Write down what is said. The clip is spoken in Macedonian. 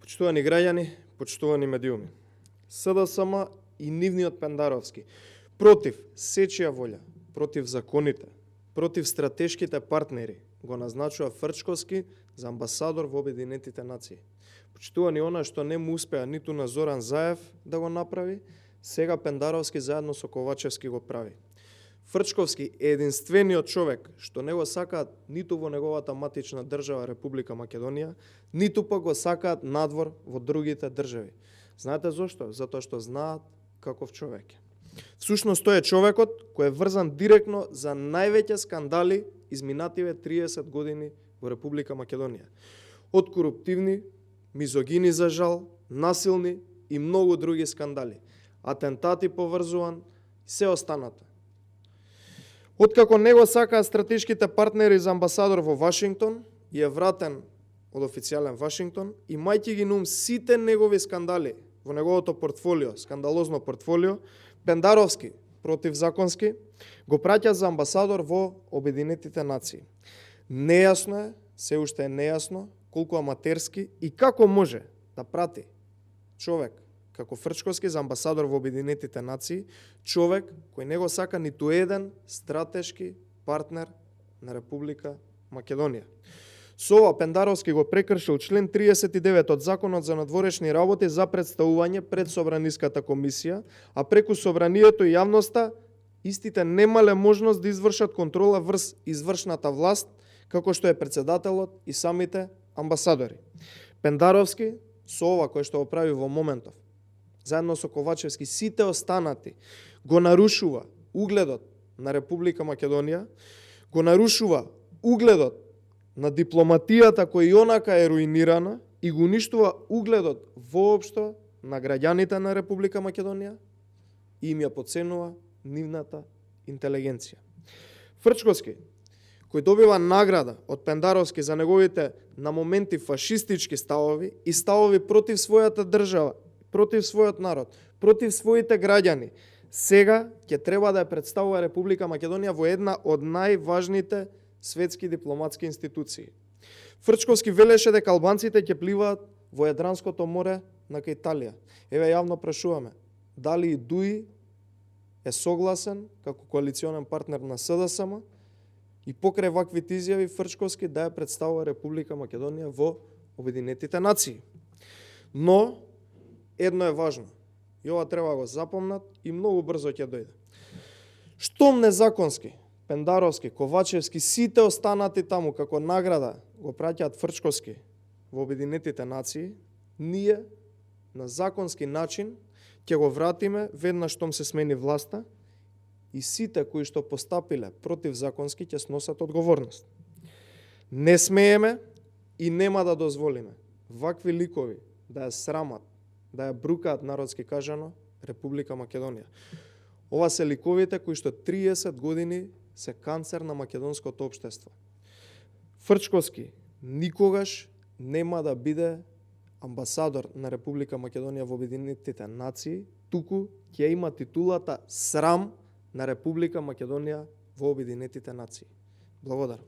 Почитувани граѓани, почитувани медиуми. СДСМ и нивниот Пендаровски против сечија волја, против законите, против стратешките партнери го назначува Фрчковски за амбасадор во Обединетите нации. Почитувани, она што не му успеа ниту на Зоран Заев да го направи, сега Пендаровски заедно со Ковачевски го прави. Фрчковски е единствениот човек што не го сакаат ниту во неговата матична држава Република Македонија, ниту пак го сакаат надвор во другите држави. Знаете зошто? Затоа што знаат каков човек е. Всушност тој е човекот кој е врзан директно за највеќе скандали изминативе 30 години во Република Македонија. Од коруптивни, мизогини за жал, насилни и многу други скандали. Атентати поврзуван и се останата. Откако не го сакаат стратешките партнери за амбасадор во Вашингтон и е вратен од официјален Вашингтон, имајќи ги на ум сите негови скандали во неговото портфолио, скандалозно портфолио, Пендаровски, противзаконски, го праќа за амбасадор во Обединетите нации. Нејасно е, се уште е нејасно, колку аматерски и како може да прати човек како Фрчковски за амбасадор во Обединетите нации, човек кој не го сака ниту еден стратешки партнер на Република Македонија. Со ова Пендаровски го прекршил член 39 од Законот за надворешни работи за представување пред Собраниската комисија, а преку Собранието и јавноста истите немале можност да извршат контрола врз извршната власт, како што е председателот и самите амбасадори. Пендаровски со ова кој што го прави во моментов, заедно со Ковачевски, сите останати, го нарушува угледот на Република Македонија, го нарушува угледот на дипломатијата која и онака е руинирана и го уништува угледот воопшто на граѓаните на Република Македонија и им ја подценува нивната интелигенција. Фрчковски, кој добива награда од Пендаровски за неговите на моменти фашистички ставови и ставови против својата држава, против својот народ, против своите граѓани, сега ќе треба да ја представува Република Македонија во една од најважните светски дипломатски институции. Фрчковски велеше дека албанците ќе пливаат во Јадранското море на Италија. Еве јавно прашуваме, дали и ДУИ е согласен како коалиционен партнер на СДСМ и покрај ваквите изјави Фрчковски да ја представува Република Македонија во Обединетите нации. Но едно е важно, и ова треба го запомнат и многу брзо ќе дојде. Штом незаконски, Пендаровски, Ковачевски, сите останати таму како награда го праќаат Фрчковски во Обединетите нации, ние на законски начин ќе го вратиме веднаш штом се смени власта и сите кои што постапиле противзаконски ќе сносат одговорност. Не смееме и нема да дозволиме вакви ликови да ја срамат, да ја брукаат народски кажано Република Македонија. Ова се ликовите кои што 30 години се канцер на македонското општество. Фрчковски никогаш нема да биде амбасадор на Република Македонија во Обединетите нации, туку ќе има титулата срам на Република Македонија во Обединетите нации. Благодарам.